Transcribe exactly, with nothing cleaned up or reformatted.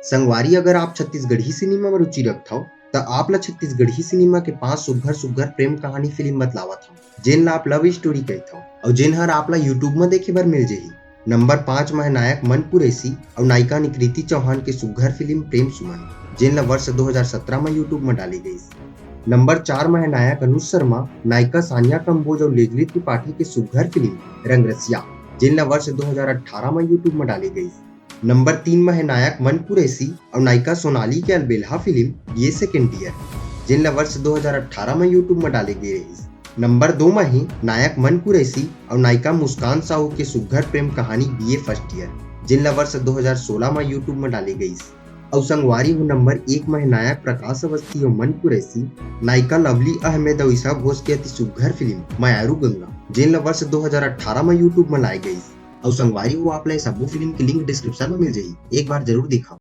संगवारी, अगर आप छत्तीसगढ़ी सिनेमा में रुचि रखथव, त आप ला छत्तीसगढ़ी सिनेमा के पांच सुग्घर सुग्घर प्रेम कहानी फिल्म बतलावत हव, जेन ला आप लव स्टोरी कहिथव, अउ जेन हर आप ला YouTube में देखे बर मिल जही। नंबर पाँच म हे नायक मन कुरैशी अउ नायिका निकृति चौहान के सुग्घर फिल्म प्रेम सुमन, जेन ला वर्ष दो हज़ार सत्रह म YouTube म डाले गईस। नंबर चार म हे नायक अनुज शर्मा, नायिका सानिया कंबोज अउ लेजली त्रिपाठी के सुग्घर फिल्म रंगरसिया, जेन ला वर्ष दो हज़ार अठारह म YouTube म डाले गईस। नंबर तीन म हे नायक मन कुरैशी अउ नायिका सोनाली के अलबेल्हा फिल्म बीए सेकंड ईयर, जेन ला वर्ष दो हज़ार अठारह म YouTube म डाले गे रहिस। नंबर दो म हे नायक मन कुरैशी अउ नायिका मुस्कान साहू के सुग्घर प्रेम कहानी बीए फर्स्ट ईयर, जेन ला वर्ष दो हज़ार सोलह म YouTube म डाले गईस। अउ संगवारी हो, नंबर एक म हे नायक प्रकाश अवस्थी अउ मन कुरैशी, नायिका लवली अहमेद अउ ईशा घोष के अति सुग्घर फिल्म मयारू गंगा, जेन ला वर्ष दो हज़ार अठारह म YouTube म लाए गईस। अउ संगवारी हो, आप ला ये सब्बो फिल्म के लिंक डिस्क्रिप्शन म मिल जही, एक बार जरूर देखा।